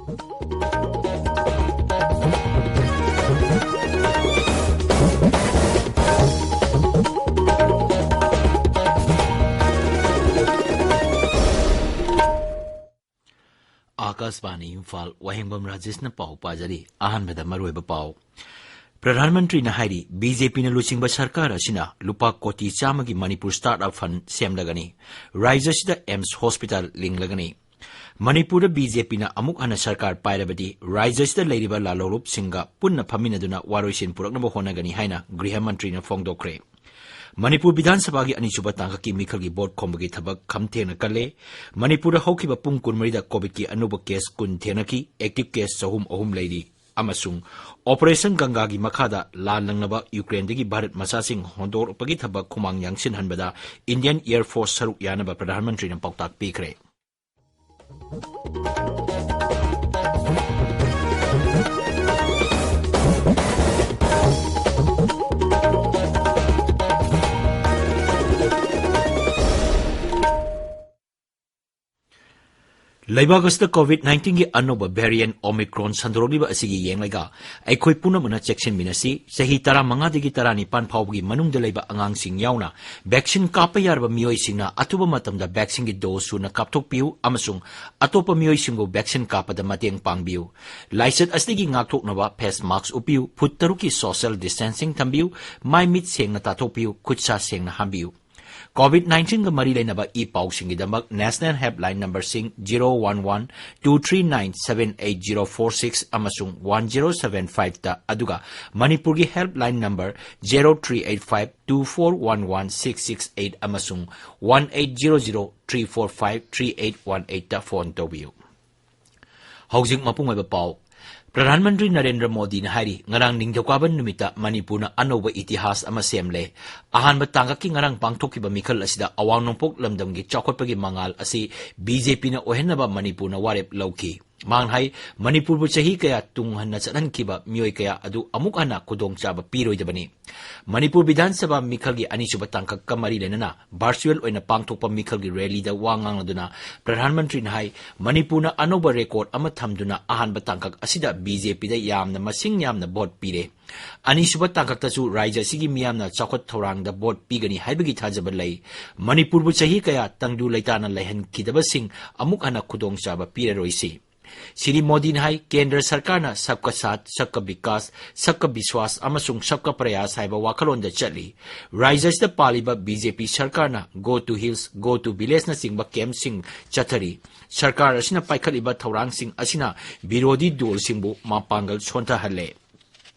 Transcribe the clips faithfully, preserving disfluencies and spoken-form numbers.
ꯑꯥꯀꯥꯁꯕꯥꯅꯤ ꯏꯝꯐꯥꯜ, ꯋꯥꯍꯦꯡꯕꯝ ꯔꯥꯖꯦꯁꯅ ꯄꯥꯎ ꯄꯥꯖꯔꯤ꯫ ꯑꯍꯥꯟꯕꯗ ꯃꯔꯨꯑꯣꯏꯕ ꯄꯥꯎ꯫ ꯄ꯭ꯔꯙꯥꯟ ꯃꯟꯇ꯭ꯔꯤꯅ ꯍꯥꯏꯔꯤ, ꯕꯤ ꯖꯦ ꯄꯤꯅ ꯂꯨꯆꯤꯡꯕ ꯁꯔꯀꯥꯔ ꯑꯁꯤꯅ ꯂꯨꯄꯥ ꯀꯣꯇꯤ ꯆꯥꯝꯃꯒꯤ ꯃꯅꯤꯄꯨꯔ ꯁ꯭ꯇꯥꯔꯠ ꯑꯞ ꯐꯟ ꯁꯦꯝꯂꯒꯅꯤ꯫ ꯔꯥꯖ꯭ꯌ ꯑꯁꯤꯗ ꯑꯦꯝꯁ ꯍꯣꯁꯄꯤꯇꯥꯜ ꯂꯤꯡꯂꯒꯅꯤ꯫ ꯃꯅꯤꯄꯨꯔꯗ ꯕꯤ ꯖꯦ ꯄꯤꯅ ꯑꯃꯨꯛ ꯍꯟꯅ ꯁꯔꯀꯥꯔ ꯄꯥꯏꯔꯕꯗꯤ ꯔꯥꯖ꯭ꯌ ꯑꯁꯤꯗ ꯂꯩꯔꯤꯕ ꯂꯥꯜꯍꯧꯂꯨꯞꯁꯤꯡꯒ ꯄꯨꯟꯅ ꯐꯝꯃꯤꯟꯅꯗꯨꯅ ꯋꯥꯔꯣꯏꯁꯤꯟ ꯄꯨꯔꯛꯅꯕ ꯍꯣꯠꯅꯒꯅꯤ ꯍꯥꯏꯅ ꯒ꯭ꯔꯤꯍ ꯃꯟꯇ꯭ꯔꯤꯅ ꯐꯣꯡꯗꯣꯛꯈ꯭ꯔꯦ꯫ ꯃꯅꯤꯄꯨꯔ ꯕꯤꯙꯥꯟ ꯁꯚꯥꯒꯤ ꯑꯅꯤꯁꯨꯕ ꯇꯥꯡꯀꯛꯀꯤ ꯃꯤꯈꯜꯒꯤ ꯚꯣꯠ ꯈꯣꯝꯕꯒꯤ ꯊꯕꯛ ꯈꯝ ꯊꯦꯡꯅ ꯀꯜꯂꯦ꯫ ꯃꯅꯤꯄꯨꯔꯗ ꯍꯧꯈꯤꯕ ꯄꯨꯡ ꯀꯨꯟꯃꯔꯤꯗ ꯀꯣꯚꯤꯗꯀꯤ ꯑꯅꯧꯕ ꯀꯦꯁ ꯀꯨꯟ ꯊꯦꯡꯅꯈꯤ, ꯑꯦꯛꯇꯤꯚ ꯀꯦꯁ ꯆꯍꯨꯝ ꯑꯍꯨꯝ ꯂꯩꯔꯤ꯫ ꯑꯃꯁꯨꯡ ꯑꯣꯄꯔꯦꯁꯟ ꯒꯪꯒꯥꯒꯤ ꯃꯈꯥꯗ ꯂꯥꯟ ꯂꯪꯅꯕ ꯌꯨꯀ꯭ꯔꯦꯟꯗꯒꯤ ꯚꯥꯔꯠ ꯃꯆꯥꯁꯤꯡ ꯍꯣꯟꯗꯣꯔꯛꯄꯒꯤ ꯊꯕꯛ ꯈꯨꯃꯥꯡ ꯌꯥꯡꯁꯤꯟꯍꯟꯕꯗ ꯏꯟꯗꯤꯌꯟ ꯑꯦꯌꯔ ꯐꯣꯔꯁ ꯁꯔꯨꯛ ꯌꯥꯅꯕ ꯄ꯭ꯔꯙꯥꯟ ꯃꯟꯇ꯭ꯔꯤꯅ ꯄꯥꯎꯇꯥꯛ ꯄꯤꯈ꯭ꯔꯦ꯫ ꯂꯩꯕꯥꯛ ꯑꯁꯤꯗ ꯀꯣꯚꯤꯗ ꯅꯥꯏꯟꯇꯤꯟꯒꯤ ꯑꯅꯧꯕ ꯚꯦꯔꯤꯌꯦꯟꯠ ꯑꯣꯃꯤꯀ꯭ꯔꯣꯟ ꯁꯟꯗꯣꯔꯛꯂꯤꯕ ꯑꯁꯤꯒꯤ ꯌꯦꯡꯂꯒ ꯑꯩꯈꯣꯏ ꯄꯨꯝꯅꯃꯛꯅ ꯆꯦꯛꯁꯤꯟꯃꯤꯟꯅꯁꯤ꯫ ꯆꯍꯤ ꯇꯔꯥꯃꯉꯥꯗꯒꯤ ꯇꯔꯥꯅꯤꯄꯥꯟ ꯐꯥꯎꯕꯒꯤ ꯃꯅꯨꯡꯗ ꯂꯩꯕ ꯑꯉꯥꯡꯁꯤꯡ ꯌꯥꯎꯅ ꯚꯦꯛꯁꯤꯟ ꯀꯥꯞꯄ ꯌꯥꯔꯕ ꯃꯤꯑꯣꯏꯁꯤꯡꯅ ꯑꯊꯨꯕ ꯃꯇꯝꯗ ꯚꯦꯛꯁꯤꯟꯒꯤ ꯗꯣꯁ ꯁꯨꯅ ꯀꯥꯞꯊꯣꯛꯄꯤꯌꯨ ꯑꯃꯁꯨꯡ ꯑꯇꯣꯞꯄ ꯃꯤꯑꯣꯏꯁꯤꯡꯕꯨ ꯚꯦꯛꯁꯤꯟ ꯀꯥꯞꯄꯗ ꯃꯇꯦꯡ ꯄꯥꯡꯕꯤꯌꯨ꯫ ꯂꯥꯏꯆꯠ ꯑꯁꯤꯗꯒꯤ ꯉꯥꯛꯊꯣꯛꯅꯕ ꯐꯦꯁ ꯃꯥꯁꯛ ꯎꯞꯄꯤꯌꯨ, ꯐꯨꯠ ꯇꯔꯨꯛꯀꯤ ꯁꯣꯁꯤꯌꯦꯜ ꯗꯤꯁꯇꯦꯟꯁꯤꯡ ꯊꯝꯕꯤꯌꯨ, ꯃꯥꯏ ꯃꯤꯠ ꯁꯦꯡꯅ ꯇꯥꯊꯣꯛꯄꯤꯌꯨ, ꯈꯨꯠ ꯁꯥ ꯁꯦꯡꯅ ꯍꯥꯝꯕꯤꯌꯨ꯫ ꯀꯣꯚꯤꯗ ꯅꯥꯏꯟꯇꯤꯟꯒ ꯃꯔꯤ ꯂꯩꯅꯕ ꯏ ꯄꯥꯎꯁꯤꯡꯒꯤꯗꯃꯛ ꯅꯦꯁꯅꯦꯜ ꯍꯦꯜꯞꯂꯥꯏꯟ ꯅꯝꯕꯔꯁꯤꯡ zero one one two three nine seven eight zero four six ꯑꯃꯁꯨꯡ ꯋꯥꯟ ꯖꯤꯔꯣ ꯁꯚꯦꯟ ꯐꯥꯏꯚꯇ, ꯑꯗꯨꯒ ꯃꯅꯤꯄꯨꯔꯒꯤ helpline number zero three eight five two four one one six six eight ꯑꯃꯁꯨꯡ one eight zero zero three four five three eight one ꯑꯩꯠꯇ phone ꯇꯧꯕꯤꯌꯨ꯫ ꯍꯧꯖꯤꯛ ꯃꯄꯨꯡ ꯑꯣꯏꯕ ꯄꯥꯎ꯫ ꯄ꯭ꯔꯙꯥꯟ ꯃꯟꯇ꯭ꯔꯤ ꯅꯔꯦꯟꯗ꯭ꯔ ꯃꯣꯗꯤꯅ ꯍꯥꯏꯔꯤ, ꯉꯔꯥꯡ ꯅꯤꯡꯊꯧꯀꯥꯕ ꯅꯨꯃꯤꯠꯇ ꯃꯅꯤꯄꯨꯔꯅ ꯑꯅꯧꯕ ꯏꯇꯤꯍꯥꯁ ꯑꯃ ꯁꯦꯝꯂꯦ꯫ ꯑꯍꯥꯟꯕ ꯇꯥꯡꯀꯛꯀꯤ ꯉꯔꯥꯡ ꯄꯥꯡꯊꯣꯛꯈꯤꯕ ꯃꯤꯈꯜ ꯑꯁꯤꯗ ꯑꯋꯥꯡ ꯅꯣꯡꯄꯣꯛ ꯂꯝꯗꯝꯒꯤ ꯆꯥꯎꯈꯠꯄꯒꯤ ꯃꯉꯥꯜ ꯑꯁꯤ ꯕꯤ ꯖꯦ ꯄꯤꯅ ꯑꯣꯏꯍꯟꯅꯕ ꯃꯅꯤꯄꯨꯔꯅ ꯋꯥꯔꯦꯞ ꯂꯧꯈꯤ꯫ ꯃꯍꯥꯛꯅ ꯍꯥꯏ, ꯃꯅꯤꯄꯨꯔꯕꯨ ꯆꯍꯤ ꯀꯌꯥ ꯇꯨꯡ ꯍꯟꯅ ꯆꯠꯍꯟꯈꯤꯕ ꯃꯤꯑꯣꯏ ꯀꯌꯥ ꯑꯗꯨ ꯑꯃꯨꯛ ꯍꯟꯅ ꯈꯨꯗꯣꯡꯆꯥꯕ ꯄꯤꯔꯣꯏꯗꯕꯅꯤ꯫ ꯃꯅꯤꯄꯨꯔ ꯕꯤꯙꯥꯟ ꯁꯚꯥ ꯃꯤꯈꯜꯒꯤ ꯑꯅꯤꯁꯨꯕ ꯇꯥꯡꯀꯛꯀ ꯃꯔꯤ ꯂꯩꯅꯅ virtual ꯑꯣꯏꯅ ꯄꯥꯡꯊꯣꯛꯄ ꯃꯤꯈꯜꯒꯤ rallyꯗ ꯋꯥ ꯉꯥꯡꯂꯗꯨꯅ ꯄ꯭ꯔꯙꯥꯟ ꯃꯟꯇ꯭ꯔꯤꯅ ꯍꯥꯏ, ꯃꯅꯤꯄꯨꯔꯅ ꯑꯅꯧꯕ record ꯑꯃ ꯊꯝꯗꯨꯅ ꯑꯍꯥꯟꯕ ꯇꯥꯡꯀꯛ ꯑꯁꯤꯗ BJPꯗ ꯌꯥꯝꯅ ꯃꯁꯤꯡ ꯌꯥꯝꯅ vote ꯄꯤꯔꯦ꯫ ꯑꯅꯤꯁꯨꯕ ꯇꯥꯡꯀꯛꯇꯁꯨ ꯔꯥꯖ꯭ꯌ ꯑꯁꯤꯒꯤ ꯃꯤꯌꯥꯝꯅ ꯆꯥꯎꯈꯠ ꯊꯧꯔꯥꯡꯗ vote ꯄꯤꯒꯅꯤ ꯍꯥꯏꯕꯒꯤ ꯊꯥꯖꯕ ꯂꯩ꯫ ꯃꯅꯤꯄꯨꯔꯕꯨ ꯆꯍꯤ ꯀꯌꯥ ꯇꯪꯗꯨ ꯂꯩꯇꯥꯅ ꯂꯩꯍꯟꯈꯤꯗꯕꯁꯤꯡ ꯑꯃꯨꯛ ꯍꯟꯅ ꯈꯨꯗꯣꯡꯆꯥꯕ ꯄꯤꯔꯔꯣꯏꯁꯤ꯫ ꯁ꯭ꯔꯤ ꯃꯣꯗꯤꯅ ꯍꯥꯏ, ꯀꯦꯟꯗ꯭ꯔ ꯁꯔꯀꯥꯔꯅ ꯁꯕꯀꯥ ꯁꯥꯊ, ꯁꯕꯀꯥ ꯕꯤꯀꯥꯁ, ꯁꯕꯀꯥ ꯕꯤꯁ꯭ꯋꯥꯁ ꯑꯃꯁꯨꯡ ꯁꯕꯀꯥ ꯄ꯭ꯔꯌꯥꯁ ꯍꯥꯏꯕ ꯋꯥꯈꯜꯂꯣꯟꯗ ꯆꯠꯂꯤ꯫ ꯔꯥꯖ꯭ꯌ ꯑꯁꯤꯗ ꯄꯥꯜꯂꯤꯕ BJP ꯁꯔꯀꯥꯔꯅ Go to Hills, Go to Villageꯅꯆꯤꯡꯕ campꯁꯤꯡ ꯆꯠꯊꯔꯤ꯫ ꯁꯔꯀꯥꯔ ꯑꯁꯤꯅ ꯄꯥꯏꯈꯠꯂꯤꯕ ꯊꯧꯔꯥꯡꯁꯤꯡ ꯑꯁꯤꯅ ꯕꯤꯔꯣꯙꯤ ꯗꯣꯜꯁꯤꯡꯕꯨ ꯃꯄꯥꯡꯒꯜ ꯁꯣꯟꯊꯍꯜꯂꯦ꯫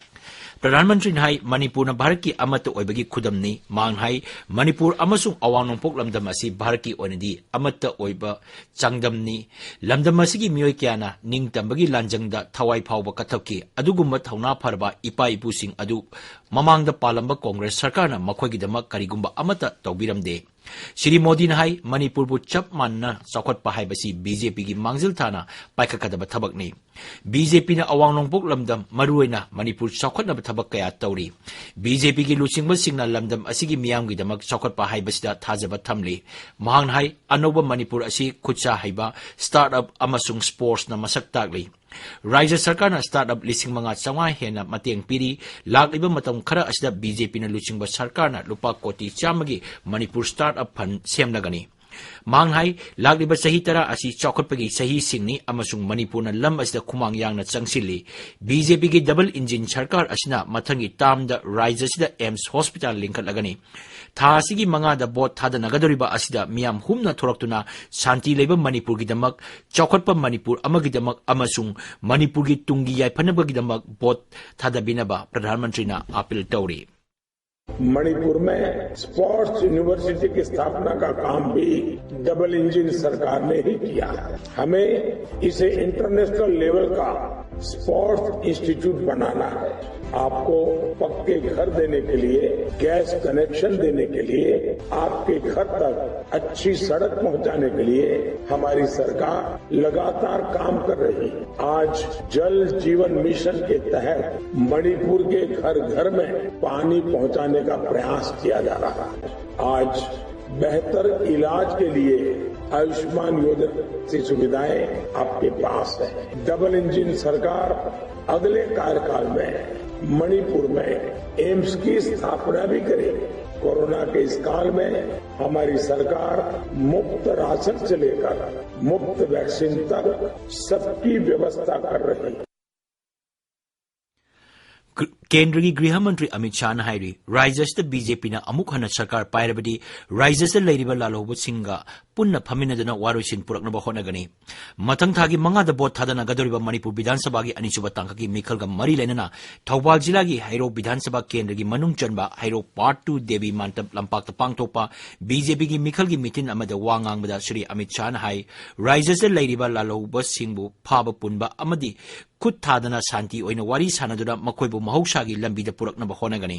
ꯄ꯭ꯔꯙꯥꯟ ꯃꯟꯇ꯭ꯔꯤꯅ ꯍꯥꯏ, ꯃꯅꯤꯄꯨꯔꯅ ꯚꯥꯔꯠꯀꯤ ꯑꯃꯠꯇ ꯑꯣꯏꯕꯒꯤ ꯈꯨꯗꯝꯅꯤ꯫ ꯃꯍꯥꯛꯅ ꯍꯥꯏ, ꯃꯅꯤꯄꯨꯔ ꯑꯃꯁꯨꯡ ꯑꯋꯥꯡ ꯅꯣꯡꯄꯣꯛ ꯂꯝꯗꯝ ꯑꯁꯤ ꯚꯥꯔꯠꯀꯤ ꯑꯣꯏꯅꯗꯤ ꯑꯃꯠꯇ ꯑꯣꯏꯕ ꯆꯥꯡꯗꯝꯅꯤ꯫ ꯂꯝꯗꯝ ꯑꯁꯤꯒꯤ ꯃꯤꯑꯣꯏ ꯀꯌꯥꯅ ꯅꯤꯡꯇꯝꯕꯒꯤ ꯂꯥꯟꯖꯪꯗ ꯊꯋꯥꯏ ꯐꯥꯎꯕ ꯀꯠꯊꯣꯛꯈꯤ꯫ ꯑꯗꯨꯒꯨꯝꯕ ꯊꯧꯅꯥ ꯐꯔꯕ ꯏꯄꯥ ꯏꯄꯨꯁꯤꯡ ꯑꯗꯨ ꯃꯃꯥꯡꯗ ꯄꯥꯜꯂꯝꯕ ꯀꯣꯡꯒ꯭ꯔꯦꯁ ꯁꯔꯀꯥꯔꯅ ꯃꯈꯣꯏꯒꯤꯗꯃꯛ ꯀꯔꯤꯒꯨꯝꯕ ꯑꯃꯠꯇ ꯇꯧꯕꯤꯔꯝꯗꯦ꯫ ꯁ꯭ꯔꯤ ꯃꯣꯗꯤꯅ ꯍꯥꯏ, ꯃꯅꯤꯄꯨꯔꯕꯨ ꯆꯞ ꯃꯥꯟꯅꯅ ꯆꯥꯎꯈꯠꯄ ꯍꯥꯏꯕꯁꯤ BJPꯒꯤ ꯃꯥꯡꯖꯤꯜ ꯊꯥꯅ ꯄꯥꯏꯈꯠꯀꯗꯕ ꯊꯕꯛꯅꯤ꯫ BJPꯅ ꯑꯋꯥꯡ ꯅꯣꯡꯄꯣꯛ ꯂꯝꯗꯝ, ꯃꯔꯨꯑꯣꯏꯅ ꯃꯅꯤꯄꯨꯔ ꯆꯥꯎꯈꯠꯅꯕ ꯊꯕꯛ ꯀꯌꯥ ꯇꯧꯔꯤ꯫ BJPꯒꯤ ꯂꯨꯆꯤꯡꯕꯁꯤꯡꯅ ꯂꯝꯗꯝ ꯑꯁꯤꯒꯤ ꯃꯤꯌꯥꯝꯒꯤꯗꯃꯛ ꯆꯥꯎꯈꯠꯄ ꯍꯥꯏꯕꯁꯤꯗ ꯊꯥꯖꯕ ꯊꯝꯂꯤ꯫ ꯃꯍꯥꯛꯅ ꯍꯥꯏ, ꯑꯅꯧꯕ ꯃꯅꯤꯄꯨꯔ ꯑꯁꯤ ꯈꯨꯠꯁꯥ ꯍꯩꯕ, startup ꯑꯃꯁꯨꯡ sportsꯅ ꯃꯁꯛ ꯇꯥꯛꯂꯤ꯫ ꯔꯥꯖ꯭ꯌ ꯁꯔꯀꯥꯔꯅ startup ꯂꯤꯁꯤꯡ ꯃꯉꯥ ꯆꯥꯝꯃꯉꯥ ꯍꯦꯟꯅ ꯃꯇꯦꯡ ꯄꯤꯔꯤ꯫ ꯂꯥꯛꯂꯤꯕ ꯃꯇꯝ ꯈꯔ ꯑꯁꯤꯗ BJPꯅ ꯂꯨꯆꯤꯡꯕ ꯁꯔꯀꯥꯔꯅ ꯂꯨꯄꯥ ꯀꯣꯇꯤ ꯆꯥꯝꯃꯒꯤ ꯃꯅꯤꯄꯨꯔ startup fund ꯁꯦꯝꯂꯒꯅꯤ꯫ ꯃꯍꯥꯛꯅ ꯍꯥꯏ, ꯂꯥꯛꯂꯤꯕ ꯆꯍꯤ ꯇꯔꯥ ꯑꯁꯤ ꯆꯥꯎꯈꯠꯄꯒꯤ ꯆꯍꯤꯁꯤꯡꯅꯤ ꯑꯃꯁꯨꯡ ꯃꯅꯤꯄꯨꯔꯅ ꯂꯝ ꯑꯁꯤꯗ ꯈꯨꯃꯥꯡ ꯌꯥꯡꯅ ꯆꯪꯁꯤꯜꯂꯤ꯫ BJPꯒꯤ double engine ꯁꯔꯀꯥꯔ ꯑꯁꯤꯅ ꯃꯊꯪꯒꯤ termꯗ ꯔꯥꯖ꯭ꯌ ꯑꯁꯤꯗ AIIMS hospital ꯂꯤꯡꯈꯠꯂꯒꯅꯤ꯫ ꯊꯥ ꯑꯁꯤꯒꯤ ꯃꯉꯥꯗ vote ꯊꯥꯗꯅꯒꯗꯧꯔꯤꯕ ꯑꯁꯤꯗ ꯃꯤꯌꯥꯝ ꯍꯨꯝꯅ ꯊꯣꯔꯛꯇꯨꯅ ꯁꯥꯟꯇꯤ ꯂꯩꯕ ꯃꯅꯤꯄꯨꯔꯒꯤꯗꯃꯛ, ꯆꯥꯎꯈꯠꯄ ꯃꯅꯤꯄꯨꯔ ꯑꯃꯒꯤꯗꯃꯛ ꯑꯃꯁꯨꯡ ꯃꯅꯤꯄꯨꯔꯒꯤ ꯇꯨꯡꯒꯤ ꯌꯥꯏꯐꯅꯕꯒꯤꯗꯃꯛ vote ꯊꯥꯗꯕꯤꯅꯕ ꯄ꯭ꯔꯙꯥꯟ ꯃꯟꯇ꯭ꯔꯤꯅ appeal ꯇꯧꯔꯤ꯫ मणिपुर में स्पोर्ट्स यूनिवर्सिटी की स्थापना का काम भी डबल इंजन सरकार ने ही किया है। हमें इसे इंटरनेशनल लेवल का स्पोर्ट्स इंस्टीट्यूट बनाना है। आपको पक्के घर देने के लिए, गैस कनेक्शन देने के लिए, आपके घर तक अच्छी सड़क पहुंचाने के लिए हमारी सरकार लगातार काम कर रही है। आज जल जीवन मिशन के तहत मणिपुर के घर घर में पानी पहुंचाने का प्रयास किया जा रहा है। आज बेहतर इलाज के लिए आयुष्मान योजना की सुविधाएं आपके पास है। डबल इंजन सरकार अगले कार्यकाल में मणिपुर में एम्स की स्थापना भी करेगी। कोरोना के इस काल में हमारी सरकार मुफ्त राशन से लेकर मुफ्त वैक्सीन तक सबकी व्यवस्था कर रही है। ꯀꯦꯟꯗ꯭ꯔꯒꯤ ꯒ꯭ꯔꯤꯍ ꯃꯟꯇ꯭ꯔꯤ ꯑꯃꯤꯠ ꯁꯥꯍꯅ ꯍꯥꯏꯔꯤ, ꯔꯥꯖ꯭ꯌ ꯑꯁꯤꯗ ꯕꯤ ꯖꯦ ꯄꯤꯅ ꯑꯃꯨꯛ ꯍꯟꯅ ꯁꯔꯀꯥꯔ ꯄꯥꯏꯔꯕꯗꯤ ꯔꯥꯖ꯭ꯌ ꯑꯁꯤꯗ ꯂꯩꯔꯤꯕ ꯂꯥꯜꯍꯧꯕꯁꯤꯡꯒ ꯄꯨꯟꯅ ꯐꯝꯃꯤꯟꯅꯗꯨꯅ ꯋꯥꯔꯣꯏꯁꯤꯟ ꯄꯨꯔꯛꯅꯕ ꯍꯣꯠꯅꯒꯅꯤ꯫ ꯃꯊꯪ ꯊꯥꯒꯤ ꯃꯉꯥꯗ ꯚꯣꯠ ꯊꯥꯗꯅꯒꯗꯧꯔꯤꯕ ꯃꯅꯤꯄꯨꯔ ꯕꯤꯙꯥꯟ ꯁꯚꯥꯒꯤ ꯑꯅꯤꯁꯨꯕ ꯇꯥꯡꯀꯛꯀꯤ ꯃꯤꯈꯜꯒ ꯃꯔꯤ ꯂꯩꯅꯅ ꯊꯧꯕꯥꯜ ꯖꯤꯂꯥꯒꯤ ꯍꯩꯔꯣꯛ ꯕꯤꯙꯥꯟ ꯁꯚꯥ ꯀꯦꯟꯗ꯭ꯔꯒꯤ ꯃꯅꯨꯡ ꯆꯟꯕ ꯍꯩꯔꯣꯛ ꯄꯥꯔꯠ ꯇꯨ ꯗꯦꯕꯤ ꯃꯥꯟꯇꯞ ꯂꯝꯄꯥꯛꯇ ꯄꯥꯡꯊꯣꯛꯄ ꯕꯤ ꯖꯦ ꯄꯤꯒꯤ ꯃꯤꯈꯜꯒꯤ ꯃꯤꯇꯤꯟ ꯑꯃꯗ ꯋꯥ ꯉꯥꯡꯕꯗ ꯁ꯭ꯔꯤ ꯑꯃꯤꯠ ꯁꯥꯍꯅ ꯍꯥꯏ, ꯔꯥꯖ꯭ꯌ ꯑꯁꯤꯗ ꯂꯩꯔꯤꯕ ꯂꯥꯜꯍꯧꯕꯁꯤꯡꯕꯨ ꯐꯥꯕ ꯄꯨꯟꯕ ꯑꯃꯗꯤ ꯈꯨꯠ ꯊꯥꯗꯅ ꯁꯥꯟꯇꯤ ꯑꯣꯏꯅ ꯋꯥꯔꯤ ꯁꯥꯟꯅꯗꯨꯅ ꯃꯈꯣꯏꯕꯨ ꯃꯍꯧꯁꯥꯒꯤ ꯂꯝꯕꯤꯗ ꯄꯨꯔꯛꯅꯕ ꯍꯣꯠꯅꯒꯅꯤ꯫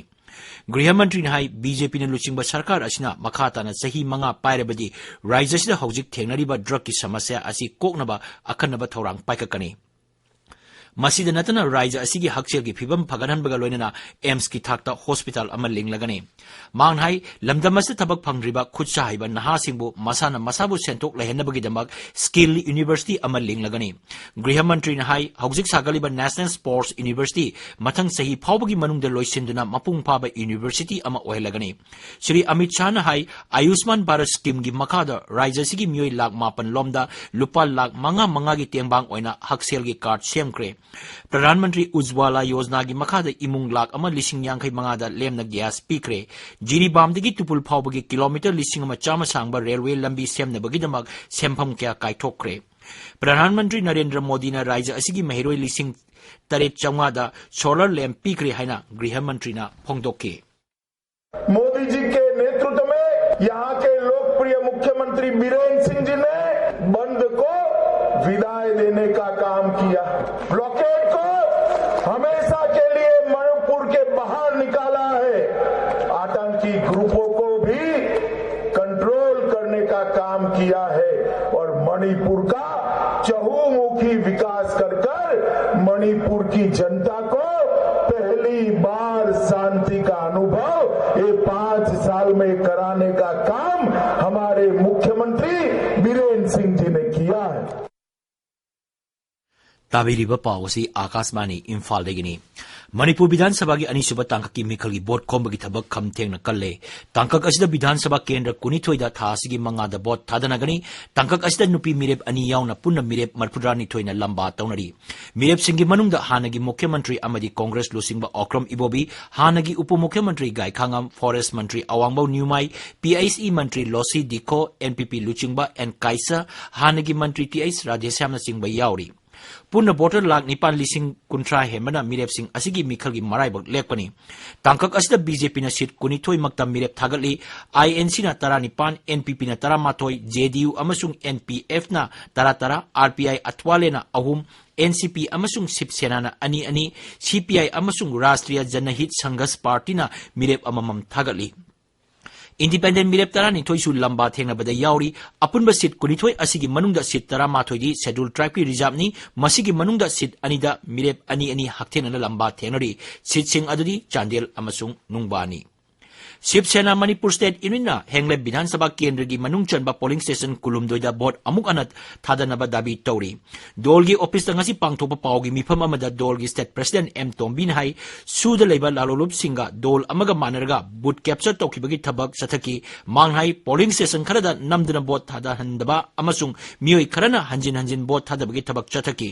ꯒ꯭ꯔꯤꯍ ꯃꯟꯇ꯭ꯔꯤꯅ ꯍꯥꯏ, ꯕꯤ ꯖꯦ ꯄꯤꯅ ꯂꯨꯆꯤꯡꯕ ꯁꯔꯀꯥꯔ ꯑꯁꯤꯅ ꯃꯈꯥ ꯇꯥꯅ ꯆꯍꯤ ꯃꯉꯥ ꯄꯥꯏꯔꯕꯗꯤ ꯔꯥꯖ꯭ꯌ ꯑꯁꯤꯗ ꯍꯧꯖꯤꯛ ꯊꯦꯡꯅꯔꯤꯕ ꯗ꯭ꯔꯒꯀꯤ ꯁꯃꯁ꯭ꯌꯥ ꯑꯁꯤ ꯀꯣꯛꯅꯕ ꯑꯈꯟꯅꯕ ꯊꯧꯔꯥꯡ ꯄꯥꯏꯈꯠꯀꯅꯤ꯫ ꯃꯁꯤꯗ ꯅꯠꯇꯅ ꯔꯥꯖ꯭ꯌ ꯑꯁꯤꯒꯤ ꯍꯛꯁꯦꯜꯒꯤ ꯐꯤꯕꯝ ꯐꯒꯠꯍꯟꯕꯒ ꯂꯣꯏꯅꯅ ꯑꯦꯝꯁꯀꯤ ꯊꯥꯛꯇ ꯍꯣꯁꯄꯤꯇꯥꯜ ꯑꯃ ꯂꯤꯡꯂꯒꯅꯤ꯫ ꯃꯍꯥꯛꯅ ꯍꯥꯏ, ꯂꯝꯗꯝ ꯑꯁꯤꯗ ꯊꯕꯛ ꯐꯪꯗ꯭ꯔꯤꯕ ꯈꯨꯠ ꯁꯥ ꯍꯩꯕ ꯅꯍꯥꯁꯤꯡꯕꯨ ꯃꯁꯥꯅ ꯃꯁꯥꯕꯨ ꯁꯦꯟꯊꯣꯛ ꯂꯩꯍꯟꯅꯕꯒꯤꯗꯃꯛ ꯁ꯭ꯀꯤꯜ ꯌꯨꯅꯤꯚꯔꯁꯤꯇꯤ ꯑꯃ ꯂꯤꯡꯂꯒꯅꯤ꯫ ꯒ꯭ꯔꯤꯍ ꯃꯟꯇ꯭ꯔꯤꯅ ꯍꯥꯏ, ꯍꯧꯖꯤꯛ ꯁꯥꯒꯠꯂꯤꯕ ꯅꯦꯁꯅꯦꯜ ꯁ꯭ꯄꯣꯔꯠꯁ ꯌꯨꯅꯤꯚꯔꯁꯤꯇꯤ ꯃꯊꯪ ꯆꯍꯤ ꯐꯥꯎꯕꯒꯤ ꯃꯅꯨꯡꯗ ꯂꯣꯏꯁꯤꯟꯗꯨꯅ ꯃꯄꯨꯡ ꯐꯥꯕ ꯌꯨꯅꯤꯚꯔꯁꯤꯇꯤ ꯑꯃ ꯑꯣꯏꯍꯜꯂꯒꯅꯤ꯫ ꯁ꯭ꯔꯤ ꯑꯃꯤꯠ ꯁꯥꯍꯅ ꯍꯥꯏ, ꯑꯌꯨꯁꯃꯥꯟ ꯚꯥꯔꯠ ꯁ꯭ꯀꯤꯝꯒꯤ ꯃꯈꯥꯗ ꯔꯥꯖ꯭ꯌ ꯑꯁꯤꯒꯤ ꯃꯤꯑꯣꯏ ꯂꯥꯈ ꯃꯥꯄꯟ ꯂꯣꯝꯗ ꯂꯨꯄꯥ ꯂꯥꯈ ꯃꯉꯥ ꯃꯉꯥꯒꯤ ꯇꯦꯡꯕꯥꯡ ꯑꯣꯏꯅ ꯍꯛꯁꯦꯜꯒꯤ ꯀꯥꯔꯗ ꯁꯦꯝꯈ꯭ꯔꯦ꯫ ꯄ꯭ꯔꯙꯥꯟ ꯃꯟꯇ꯭ꯔꯤ ꯎꯖ꯭ꯋꯥꯂꯥ ꯌꯣꯖꯅꯥꯒꯤ ꯃꯈꯥꯗ ꯏꯃꯨꯡ ꯂꯥꯈ ꯑꯃ ꯂꯤꯁꯤꯡ ꯌꯥꯡꯈꯩ ꯃꯉꯥꯗ ꯂꯦꯝꯅ ꯒ꯭ꯌꯥꯁ ꯄꯤꯈ꯭ꯔꯦ꯫ ꯖꯤꯔꯤꯕꯥꯝꯗꯒꯤ ꯇꯨꯄꯨꯜ ꯐꯥꯎꯕꯒꯤ ꯀꯤꯂꯣꯃꯤꯇꯔ ꯂꯤꯁꯤꯡ ꯑꯃ ꯆꯥꯝꯃ ꯁꯥꯡꯕ ꯔꯦꯜꯋꯦ ꯂꯝꯕꯤ ꯁꯦꯝꯅꯕꯒꯤꯗꯃꯛ ꯁꯦꯟꯐꯝ ꯀꯌꯥ ꯀꯥꯏꯊꯣꯛꯈ꯭ꯔꯦ꯫ ꯄ꯭ꯔꯙꯥꯟ ꯃꯟꯇ꯭ꯔꯤ ꯅꯔꯦꯟꯗ꯭ꯔ ꯃꯣꯗꯤꯅ ꯔꯥꯖ꯭ꯌ ꯑꯁꯤꯒꯤ ꯃꯍꯩꯔꯣꯏ ꯂꯤꯁꯤꯡ ꯇꯔꯦꯠ ꯆꯥꯝꯃꯉꯥꯗ ꯁꯣꯂꯔ ꯂꯦꯝꯞ ꯄꯤꯈ꯭ꯔꯦ ꯍꯥꯏꯅ ꯒ꯭ꯔꯤꯍ ꯃꯟꯇ꯭ꯔꯤꯅ ꯐꯣꯡꯗꯣꯛꯈꯤ꯫ मोदी जी के नेतृत्व में यहाँ के लोकप्रिय मुख्यमंत्री बीरेंद्र सिंह जी ने बंद को विदाई देने का काम किया। ब्लॉकेड मणिपुर का चहुमुखी विकास कर कर मणिपुर की जनता को पहली बार शांति का अनुभव ये पांच साल में कराने का काम हमारे मुख्यमंत्री बीरेन सिंह जी ने किया है। ꯇꯥꯕꯤꯔꯤꯕ ꯄꯥꯎ ꯑꯁꯤ ꯑꯥꯀꯥꯁꯕꯥꯅꯤ ꯏꯝꯐꯥꯜꯗꯒꯤꯅꯤ꯫ ꯃꯅꯤꯄꯨꯔ ꯕꯤꯙꯥꯟ ꯁꯚꯥꯒꯤ ꯑꯅꯤꯁꯨꯕ ꯇꯥꯡꯀꯛꯀꯤ ꯃꯤꯈꯜꯒꯤ ꯚꯣꯠ ꯈꯣꯝꯕꯒꯤ ꯊꯕꯛ ꯈꯝ ꯊꯦꯡꯅ ꯀꯜꯂꯦ꯫ ꯇꯥꯡꯀꯛ ꯑꯁꯤꯗ ꯕꯤꯙꯥꯟ ꯁꯚꯥ ꯀꯦꯟꯗ꯭ꯔ ꯀꯨꯟꯅꯤꯊꯣꯏꯗ ꯊꯥ ꯑꯁꯤꯒꯤ ꯃꯉꯥꯗ ꯚꯣꯠ ꯊꯥꯗꯅꯒꯅꯤ꯫ ꯇꯥꯡꯀꯛ ꯑꯁꯤꯗ ꯅꯨꯄꯤ ꯃꯤꯔꯦꯞ ꯑꯅꯤ ꯌꯥꯎꯅ ꯄꯨꯟꯅ ꯃꯤꯔꯦꯞ ꯃꯔꯤꯐꯨꯇꯔꯥꯅꯤꯊꯣꯏꯅ ꯂꯝꯕꯥ ꯇꯧꯅꯔꯤ꯫ ꯃꯤꯔꯦꯞꯁꯤꯡꯒꯤ ꯃꯅꯨꯡꯗ ꯍꯥꯟꯅꯒꯤ ꯃꯨꯈ꯭ꯌ ꯃꯟꯇ꯭ꯔꯤ ꯑꯃꯗꯤ ꯀꯣꯡꯒ꯭ꯔꯦꯁ ꯂꯨꯆꯤꯡꯕ ꯑꯣꯀ꯭ꯔꯝ ꯏꯕꯣꯕꯤ, ꯍꯥꯟꯅꯒꯤ ꯎꯄ ꯃꯨꯈ꯭ꯌ ꯃꯟꯇ꯭ꯔꯤ ꯒꯥꯏꯈꯥꯉꯝ, ꯐꯣꯔꯦꯁ ꯃꯟꯇ꯭ꯔꯤ ꯑꯋꯥꯡꯕꯧ ꯅ꯭ꯌꯨꯃꯥꯏ, ꯄꯤ ꯑꯩꯆ ꯏ ꯃꯟꯇ꯭ꯔꯤ ꯂꯣꯁꯤ ꯗꯤꯈꯣ, ꯑꯦꯟ ꯄꯤ ꯄꯤ ꯂꯨꯆꯤꯡꯕ ꯑꯦꯟ ꯀꯥꯏꯁ, ꯍꯥꯟꯅꯒꯤ ꯃꯟꯇ꯭ꯔꯤ ꯇꯤ ꯑꯩꯆ ꯔꯥꯙꯦꯁ꯭ꯌꯥꯝꯅꯆꯤꯡꯕ ꯌꯥꯎꯔꯤ꯫ ꯄꯨꯟꯅ ꯚꯣꯇꯔ ꯂꯥꯈ ꯅꯤꯄꯥꯟ ꯂꯤꯁꯤꯡ ꯀꯨꯟꯊ꯭ꯔꯥ ꯍꯦꯟꯕꯅ ꯃꯤꯔꯦꯞꯁꯤꯡ ꯑꯁꯤꯒꯤ ꯃꯤꯈꯜꯒꯤ ꯃꯔꯥꯏꯕꯛ ꯂꯦꯞꯀꯅꯤ꯫ ꯇꯥꯡꯀꯛ ꯑꯁꯤꯗ ꯕꯤ ꯖꯦ ꯄꯤꯅ ꯁꯤꯠ ꯀꯨꯟꯅꯤꯊꯣꯏ ꯃꯛꯇ ꯃꯤꯔꯦꯞ ꯊꯥꯒꯠꯂꯤ꯫ ꯑꯥꯏ ꯑꯦꯟ ꯁꯤꯅ ꯇꯔꯥꯅꯤꯄꯥꯟ, ꯑꯦꯟ ꯄꯤ ꯄꯤꯅ ꯇꯔꯥꯃꯥꯊꯣꯏ, ꯖꯦ ꯗꯤ ꯌꯨ ꯑꯃꯁꯨꯡ ꯑꯦꯟ ꯄꯤ ꯑꯦꯐꯅ ꯇꯔꯥ ꯇꯔꯥ, ꯑꯥꯔ ꯄꯤ ꯑꯥꯏ ꯑꯊ꯭ꯋꯥꯂꯦꯅ ꯑꯍꯨꯝ, ꯑꯦꯟ ꯁꯤ ꯄꯤ ꯑꯃꯁꯨꯡ ꯁꯤꯕ ꯁꯦꯅꯥꯅ ꯑꯅꯤ ꯑꯅꯤ, ꯁꯤ ꯄꯤ ꯑꯥꯏ ꯑꯃꯁꯨꯡ ꯔꯥꯁꯇ꯭ꯔꯤꯌꯥ ꯖꯅꯍꯤꯠ ꯁꯪꯘꯁ ꯄꯥꯔꯇꯤꯅ ꯃꯤꯔꯦꯞ ꯑꯃꯃꯝ ꯊꯥꯒꯠꯂꯤ꯫ ꯏꯟꯗꯤꯄꯦꯟꯗꯦꯟ ꯃꯤꯔꯦꯞ ꯇꯔꯥꯅꯤꯊꯣꯏꯁꯨ ꯂꯝꯕꯥ ꯊꯦꯡꯅꯕꯗ ꯌꯥꯎꯔꯤ꯫ ꯑꯄꯨꯟꯕ ꯁꯤꯠ ꯀꯨꯟꯅꯤꯊꯣꯏ ꯑꯁꯤꯒꯤ ꯃꯅꯨꯡꯗ ꯁꯤꯠ ꯇꯔꯥꯃꯥꯊꯣꯏꯗꯤ ꯁꯦꯗ꯭ꯌꯨꯜ ꯇ꯭ꯔꯥꯏꯕꯀꯤ ꯔꯤꯖꯥꯔꯕꯅꯤ꯫ ꯃꯁꯤꯒꯤ ꯃꯅꯨꯡꯗ ꯁꯤꯠ ꯑꯅꯤꯗ ꯃꯤꯔꯦꯞ ꯑꯅꯤ ꯑꯅꯤ ꯍꯛꯊꯦꯡꯅꯅ ꯂꯝꯕꯥ ꯊꯦꯡꯅꯔꯤ꯫ ꯁꯤꯠꯁꯤꯡ ꯑꯗꯨꯗꯤ ꯆꯥꯟꯗꯦꯜ ꯑꯃꯁꯨꯡ ꯅꯨꯡꯕꯥꯅꯤ꯫ ꯁꯤꯕ ꯁꯦꯅꯥ ꯃꯅꯤꯄꯨꯔ ꯁ꯭ꯇꯦꯠ ꯌꯨꯅꯤꯌꯟꯅ ꯍꯦꯡꯂꯦꯞ ꯕꯤꯙꯥꯟ ꯁꯚꯥ ꯀꯦꯟꯗ꯭ꯔꯒꯤ ꯃꯅꯨꯡ ꯆꯟꯕ ꯄꯣꯂꯤꯡ ꯁ꯭ꯇꯦꯁꯟ ꯀꯨꯟꯍꯨꯝꯗꯣꯏꯗ ꯚꯣꯠ ꯑꯃꯨꯛ ꯍꯟꯅ ꯊꯥꯗꯅꯕ ꯗꯥꯕꯤ ꯇꯧꯔꯤ꯫ ꯗꯣꯜꯒꯤ ꯑꯣꯐꯤꯁꯇ ꯉꯁꯤ ꯄꯥꯡꯊꯣꯛꯄ ꯄꯥꯎꯒꯤ ꯃꯤꯐꯝ ꯑꯃꯗ ꯗꯣꯜꯒꯤ ꯁ꯭ꯇꯦꯠ ꯄ꯭ꯔꯦꯁꯤꯗꯦꯟꯠ ꯑꯦꯝ ꯇꯣꯝꯕꯤꯅ ꯍꯥꯏ, ꯁꯨꯗ ꯂꯩꯕ ꯂꯥꯂꯣꯂꯨꯞꯁꯤꯡꯒ ꯗꯣꯜ ꯑꯃꯒ ꯃꯥꯟꯅꯔꯒ ꯚꯣꯠ ꯀꯦꯞꯆꯔ ꯇꯧꯈꯤꯕꯒꯤ ꯊꯕꯛ ꯆꯠꯊꯈꯤ꯫ ꯃꯥꯡ ꯍꯥꯏ, ꯄꯣꯂꯤꯡ ꯁ꯭ꯇꯦꯁꯟ ꯈꯔꯗ ꯅꯝꯗꯨꯅ ꯚꯣꯠ ꯊꯥꯗꯍꯟꯗꯕ ꯑꯃꯁꯨꯡ ꯃꯤꯑꯣꯏ ꯈꯔꯅ ꯍꯟꯖꯤꯟ ꯍꯟꯖꯤꯟ ꯚꯣꯠ ꯊꯥꯗꯕꯒꯤ ꯊꯕꯛ ꯆꯠꯊꯈꯤ꯫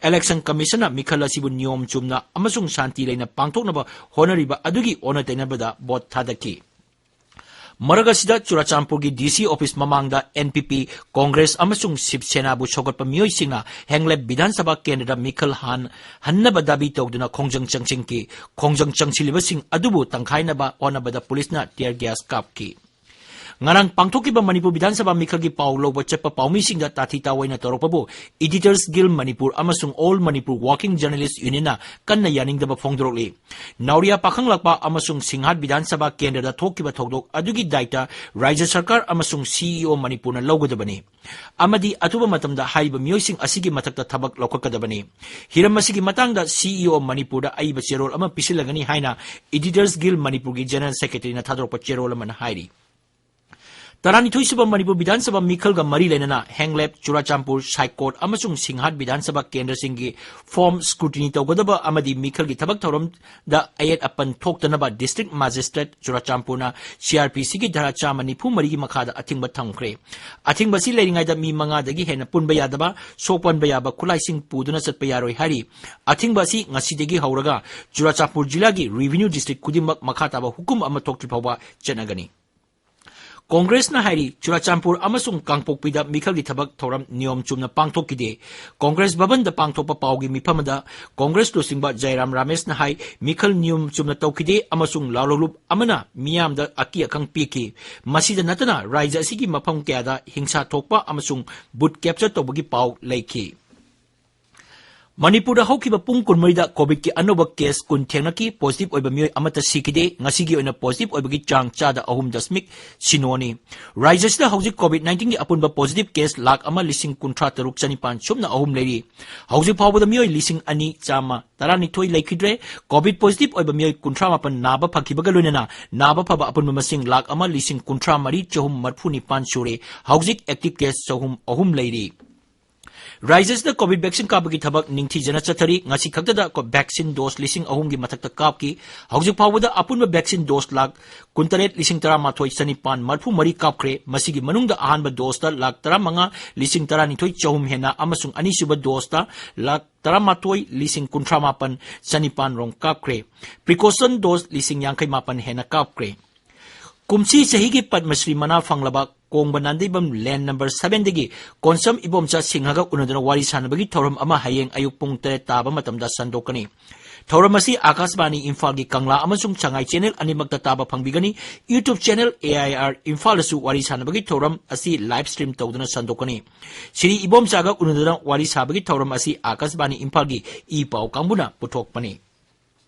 ꯏꯂꯦꯛꯁꯟ ꯀꯃꯤꯁꯟꯅ ꯃꯤꯈꯜ ꯑꯁꯤꯕꯨ ꯅꯤꯌꯣꯝ ꯆꯨꯝꯅ ꯑꯃꯁꯨꯡ ꯁꯥꯟꯇꯤ ꯂꯩꯅ ꯄꯥꯡꯊꯣꯛꯅꯕ ꯍꯣꯠꯅꯔꯤꯕ ꯑꯗꯨꯒꯤ ꯑꯣꯟꯅ ꯇꯩꯅꯕꯗ ꯚꯣꯠ ꯊꯥꯗꯈꯤ꯫ ꯃꯔꯛ ꯑꯁꯤꯗ ꯆꯨꯔꯥꯆꯥꯟꯄꯨꯔꯒꯤ ꯗꯤ ꯁꯤ ꯑꯣꯐꯤꯁ ꯃꯃꯥꯡꯗ ꯑꯦꯟ ꯄꯤ ꯄꯤ, ꯀꯣꯡꯒ꯭ꯔꯦꯁ ꯑꯃꯁꯨꯡ ꯁꯤꯕ ꯁꯦꯅꯥꯕꯨ ꯁꯧꯒꯠꯄ ꯃꯤꯑꯣꯏꯁꯤꯡꯅ ꯍꯦꯡꯂꯦꯞ ꯕꯤꯙꯥꯟ ꯁꯚꯥ ꯀꯦꯟꯗ꯭ꯔꯗ ꯃꯤꯈꯜ ꯍꯥꯟ ꯍꯟꯅꯕ ꯗꯥꯕꯤ ꯇꯧꯗꯨꯅ ꯈꯣꯡꯖꯪ ꯆꯪꯁꯤꯟꯈꯤ꯫ ꯈꯣꯡꯖꯪ ꯆꯪꯁꯤꯜꯂꯤꯕꯁꯤꯡ ꯑꯗꯨꯕꯨ ꯇꯪꯈꯥꯏꯅꯕ ꯍꯣꯠꯅꯕꯗ ꯄꯨꯂꯤꯁꯅ ꯇꯤꯌꯔ ꯒ꯭ꯌꯥꯁ ꯀꯥꯞꯈꯤ꯫ ꯉꯔꯥꯡ ꯄꯥꯡꯊꯣꯛꯈꯤꯕ ꯃꯅꯤꯄꯨꯔ ꯕꯤꯙꯥꯟ ꯁꯚꯥ ꯃꯤꯈꯜꯒꯤ ꯄꯥꯎ ꯂꯧꯕ ꯆꯠꯄ ꯄꯥꯎꯃꯤꯁꯤꯡꯗ ꯇꯥꯊꯤ ꯇꯥꯑꯣꯏꯅ ꯇꯧꯔꯛꯄꯕꯨ Editors Guild Manipur ꯑꯃꯁꯨꯡ All Manipur Working Journalist Unionꯅ ꯀꯟꯅ ꯌꯥꯅꯤꯡꯗꯕ ꯐꯣꯡꯗꯣꯔꯛꯂꯤ꯫ ꯅꯥꯎꯔꯤꯌꯥ ꯄꯥꯈꯪꯂꯥꯛꯄ ꯑꯃꯁꯨꯡ ꯁꯤꯡꯍꯥꯠ ꯕꯤꯙꯥꯟ ꯁꯚꯥ ꯀꯦꯟꯗ꯭ꯔꯗ ꯊꯣꯛꯈꯤꯕ ꯊꯧꯗꯣꯛ ꯑꯗꯨꯒꯤ ꯗꯥꯏꯇ ꯔꯥꯖ꯭ꯌ ꯁꯔꯀꯥꯔ ꯑꯃꯁꯨꯡ CEO ꯃꯅꯤꯄꯨꯔꯅ ꯂꯧꯒꯗꯕꯅꯤ ꯑꯃꯗꯤ ꯑꯊꯨꯕ ꯃꯇꯝꯗ ꯍꯥꯏꯔꯤꯕ ꯃꯤꯑꯣꯏꯁꯤꯡ ꯑꯁꯤꯒꯤ ꯃꯊꯛꯇ ꯊꯕꯛ ꯂꯧꯈꯠꯀꯗꯕꯅꯤ꯫ ꯍꯤꯔꯝ ꯑꯁꯤꯒꯤ ꯃꯇꯥꯡꯗ CEO ꯃꯅꯤꯄꯨꯔꯗ ꯑꯏꯕ ꯆꯦꯔꯣꯜ ꯑꯃ ꯄꯤꯁꯤꯜꯂꯒꯅꯤ ꯍꯥꯏꯅ Editors Guild ꯃꯅꯤꯄꯨꯔꯒꯤ General Secretaryꯅ ꯊꯥꯗꯣꯔꯛꯄ ꯆꯦꯔꯣꯜ ꯑꯃꯅ ꯍꯥꯏꯔꯤ꯫ ꯇꯔꯥꯅꯤꯊꯣꯏ ꯁꯨꯕ ꯃꯅꯤꯄꯨꯔ ꯕꯤꯙꯥꯟ ꯁꯚꯥ ꯃꯤꯈꯜꯒ ꯃꯔꯤ ꯂꯩꯅꯅ ꯍꯦꯡꯂꯦꯞ, ꯆꯨꯔꯥꯆꯥꯟꯄꯨꯔ, ꯁꯥꯏꯀꯣꯠ ꯑꯃꯁꯨꯡ ꯁꯤꯡꯍꯥꯠ ꯕꯤꯙꯥꯟ ꯁꯚꯥ ꯀꯦꯟꯗ꯭ꯔꯁꯤꯡꯒꯤ form scrutiny ꯇꯧꯒꯗꯕ ꯑꯃꯗꯤ ꯃꯤꯈꯜꯒꯤ ꯊꯕꯛ ꯊꯧꯔꯝꯗ ꯑꯌꯦꯠ ꯑꯄꯟ ꯊꯣꯛꯇꯅꯕ District Magistrate ꯆꯨꯔꯥꯆꯥꯟꯄꯨꯔꯅ CrPCꯒꯤ ꯙꯥꯔꯥ ꯆꯥꯝꯃ ꯅꯤꯐꯨ ꯃꯔꯤꯒꯤ ꯃꯈꯥꯗ ꯑꯊꯤꯡꯕ ꯊꯝꯈ꯭ꯔꯦ꯫ ꯑꯊꯤꯡꯕ ꯑꯁꯤ ꯂꯩꯔꯤꯉꯩꯗ ꯃꯤ ꯃꯉꯥꯗꯒꯤ ꯍꯦꯟꯅ ꯄꯨꯟꯕ ꯌꯥꯗꯕ, ꯁꯣꯛ ꯄꯟꯕ ꯌꯥꯕ ꯈꯨꯠꯂꯥꯏꯁꯤꯡ ꯄꯨꯗꯨꯅ ꯆꯠꯄ ꯌꯥꯔꯣꯏ ꯍꯥꯏꯔꯤ꯫ ꯑꯊꯤꯡꯕ ꯑꯁꯤ ꯉꯁꯤꯗꯒꯤ ꯍꯧꯔꯒ ꯆꯨꯔꯥꯆꯥꯟꯄꯨꯔ ꯖꯤꯂꯥꯒꯤ revenue district ꯈꯨꯗꯤꯡꯃꯛ ꯃꯈꯥ ꯇꯥꯕ ꯍꯨꯀꯨꯝ ꯑꯃ ꯊꯣꯛꯇ꯭ꯔꯤ ꯐꯥꯎꯕ ꯆꯠꯅꯒꯅꯤ꯫ ꯀꯣꯡꯒ꯭ꯔꯦꯁꯅ ꯍꯥꯏꯔꯤ, ꯆꯨꯔꯥꯆꯥꯟꯄꯨꯔ ꯑꯃꯁꯨꯡ ꯀꯥꯡꯄꯣꯛꯄꯤꯗ ꯃꯤꯈꯜꯒꯤ ꯊꯕꯛ ꯊꯧꯔꯝ ꯅꯤꯌꯣꯝ ꯆꯨꯝꯅ ꯄꯥꯡꯊꯣꯛꯈꯤꯗꯦ꯫ ꯀꯣꯡꯒ꯭ꯔꯦꯁ ꯚꯕꯟꯗ ꯄꯥꯡꯊꯣꯛꯄ ꯄꯥꯎꯒꯤ ꯃꯤꯐꯝ ꯑꯃꯗ ꯀꯣꯡꯒ꯭ꯔꯦꯁ ꯂꯨꯆꯤꯡꯕ ꯖꯌꯔꯥꯝ ꯔꯥꯃꯦꯁꯅ ꯍꯥꯏ, ꯃꯤꯈꯜ ꯅꯤꯌꯣꯝ ꯆꯨꯝꯅ ꯇꯧꯈꯤꯗꯦ ꯑꯃꯁꯨꯡ ꯂꯥꯂꯣꯡꯂꯨꯞ ꯑꯃꯅ ꯃꯤꯌꯥꯝꯗ ꯑꯀꯤ ꯑꯈꯪ ꯄꯤꯈꯤ꯫ ꯃꯁꯤꯗ ꯅꯠꯇꯅ ꯔꯥꯖ꯭ꯌ ꯑꯁꯤꯒꯤ ꯃꯐꯝ ꯀꯌꯥꯗ ꯍꯤꯡꯁꯥ ꯊꯣꯛꯄ ꯑꯃꯁꯨꯡ booth capture ꯇꯧꯕꯒꯤ ꯄꯥꯎ ꯂꯩꯈꯤ꯫ ꯃꯅꯤꯄꯨꯔꯗ ꯍꯧꯈꯤꯕ ꯄꯨꯡ ꯀꯨꯟꯃꯔꯤꯗ ꯀꯣꯚꯤꯗꯀꯤ ꯑꯅꯧꯕ ꯀꯦꯁ ꯀꯨꯟ ꯊꯦꯡꯅꯈꯤ꯫ ꯄꯣꯖꯤꯇꯤꯚ ꯑꯣꯏꯕ ꯃꯤꯑꯣꯏ ꯑꯃꯠꯇ ꯁꯤꯈꯤꯗꯦ꯫ ꯉꯁꯤꯒꯤ ꯑꯣꯏꯅ ꯄꯣꯖꯤꯇꯤꯚ ꯑꯣꯏꯕꯒꯤ ꯆꯥꯡ ꯆꯥꯗ ꯑꯍꯨꯝ ꯗꯁꯃꯤꯛ ꯁꯤꯅꯣꯅꯤ꯫ ꯔꯥꯖ꯭ꯌ ꯑꯁꯤꯗ ꯍꯧꯖꯤꯛ ꯀꯣꯚꯤꯗ ꯅꯥꯏꯟꯇꯤꯟꯒꯤ ꯑꯄꯨꯟꯕ ꯄꯣꯖꯤꯇꯤꯚ ꯀꯦꯁ ꯂꯥꯈ ꯑꯃ ꯂꯤꯁꯤꯡ ꯀꯨꯟꯊ꯭ꯔꯥ ꯇꯔꯨꯛ ꯆꯅꯤꯄꯥꯟ ꯁꯨꯞꯅ ꯑꯍꯨꯝ ꯂꯩꯔꯤ꯫ ꯍꯧꯖꯤꯛ ꯐꯥꯎꯕꯗ ꯃꯤꯑꯣꯏ ꯂꯤꯁꯤꯡ ꯑꯅꯤ ꯆꯥꯝꯃ ꯇꯔꯥꯅꯤꯊꯣꯏ ꯂꯩꯈꯤꯗ꯭ꯔꯦ꯫ ꯀꯣꯚꯤꯗ ꯄꯣꯖꯤꯇꯤꯚ ꯑꯣꯏꯕ ꯃꯤꯑꯣꯏ ꯀꯨꯟꯊ꯭ꯔꯥ ꯃꯥꯄꯟ ꯅꯥꯕ ꯐꯈꯤꯕꯒ ꯂꯣꯏꯅꯅ ꯅꯥꯕ ꯐꯕ ꯑꯄꯨꯟꯕ ꯃꯁꯤꯡ ꯂꯥꯈ ꯑꯃ ꯂꯤꯁꯤꯡ ꯀꯨꯟꯊ꯭ꯔꯥ ꯃꯔꯤ ꯆꯍꯨꯝ ꯃꯔꯤꯐꯨ ꯅꯤꯄꯥꯟ ꯁꯨꯔꯦ꯫ ꯍꯧꯖꯤꯛ ꯑꯦꯛꯇꯤꯚ ꯀꯦꯁ ꯆꯍꯨꯝ ꯑꯍꯨꯝ ꯂꯩꯔꯤ꯫ ꯔꯥꯖ꯭ꯌ ꯑꯁꯤꯗ ꯀꯣꯚꯤꯗ ꯚꯦꯛꯁꯤꯟ ꯀꯥꯞꯄꯒꯤ ꯊꯕꯛ ꯅꯤꯡꯊꯤꯖꯅ ꯆꯠꯊꯔꯤ꯫ ꯉꯁꯤ ꯈꯛꯇꯗ ꯀꯣ-, ꯚꯦꯛꯁꯤꯟ ꯗꯣꯁ ꯂꯤꯁꯤꯡ ꯑꯍꯨꯝꯒꯤ ꯃꯊꯛꯇ ꯀꯥꯞꯈꯤ꯫ ꯍꯧꯖꯤꯛ ꯐꯥꯎꯕꯗ ꯑꯄꯨꯟꯕ ꯚꯦꯛꯁꯤꯟ ꯗꯣꯁ ꯂꯥꯈ ꯀꯨꯟꯇꯔꯦꯠ ꯂꯤꯁꯤꯡ ꯇꯔꯥꯃꯥꯊꯣꯏ ꯆꯅꯤꯄꯥꯟ ꯃꯔꯤꯐꯨ ꯃꯔꯤ ꯀꯥꯞꯈ꯭ꯔꯦ꯫ ꯃꯁꯤꯒꯤ ꯃꯅꯨꯡꯗ ꯑꯍꯥꯟꯕ ꯗꯣꯁꯇ ꯂꯥꯈ ꯇꯔꯥꯃꯉꯥ ꯂꯤꯁꯤꯡ ꯇꯔꯥꯅꯤꯊꯣꯏ ꯆꯍꯨꯝ ꯍꯦꯟꯅ ꯑꯃꯁꯨꯡ ꯑꯅꯤꯁꯨꯕ ꯗꯣꯁꯇ ꯂꯥꯈ ꯇꯔꯥꯃꯥꯊꯣꯏ ꯂꯤꯁꯤꯡ ꯀꯨꯟꯊ꯭ꯔꯥ ꯃꯥꯄꯟ ꯆꯅꯤꯄꯥꯟ ꯔꯣꯝ ꯀꯥꯞꯈ꯭ꯔꯦ꯫ ꯄ꯭ꯔꯤꯀꯣꯁꯟ ꯗꯣꯁ ꯂꯤꯁꯤꯡ ꯌꯥꯡꯈꯩ ꯃꯥꯄꯟ ꯍꯦꯟꯅ ꯀꯥꯞꯈ꯭ꯔꯦ꯫ ꯀꯨꯝꯁꯤ ꯆꯍꯤꯒꯤ ꯄꯗꯃꯁ꯭ꯔꯤ ꯃꯅꯥ ꯐꯪꯂꯕ ꯀꯣꯡꯕ ꯅꯥꯟꯗꯩꯕꯝ ꯂꯦꯟ ꯅꯝꯕꯔ ꯁꯚꯦꯟꯗꯒꯤ ꯀꯣꯟꯁꯝ ꯏꯕꯣꯝꯆꯥ ꯁꯤꯡꯍꯒ ꯎꯅꯗꯨꯅ ꯋꯥꯔꯤ ꯁꯥꯟꯅꯕꯒꯤ ꯊꯧꯔꯝ ꯑꯃ ꯍꯌꯦꯡ ꯑꯌꯨꯛ ꯄꯨꯡ ꯇꯔꯦꯠ ꯇꯥꯕ ꯃꯇꯝꯗ ꯁꯟꯗꯣꯛꯀꯅꯤ꯫ ꯊꯧꯔꯝ ꯑꯁꯤ ꯑꯥꯀꯥꯁꯕꯥꯅꯤ ꯏꯝꯐꯥꯜꯒꯤ ꯀꯪꯂꯥ ꯑꯃꯁꯨꯡ ꯁꯉꯥꯏ ꯆꯦꯅꯦꯜ ꯑꯅꯤꯃꯛꯇ ꯇꯥꯕ ꯐꯪꯕꯤꯒꯅꯤ꯫ YouTube channel A I R ꯏꯝꯐꯥꯜꯗꯁꯨ ꯋꯥꯔꯤ ꯁꯥꯟꯅꯕꯒꯤ ꯊꯧꯔꯝ ꯑꯁꯤ ꯂꯥꯏꯚ ꯁ꯭ꯇ꯭ꯔꯤꯝ ꯇꯧꯗꯨꯅ ꯁꯟꯗꯣꯛꯀꯅꯤ꯫ ꯁꯤꯔꯤ ꯏꯕꯣꯝꯆꯥꯒ ꯎꯅꯗꯨꯅ ꯋꯥꯔꯤ ꯁꯥꯕꯒꯤ ꯊꯧꯔꯝ ꯑꯁꯤ ꯑꯥꯀꯥꯁꯕꯥꯅꯤ ꯏꯝꯐꯥꯜꯒꯤ ꯏ ꯄꯥꯎ ꯀꯥꯡꯕꯨꯅ ꯄꯨꯊꯣꯛꯄꯅꯤ꯫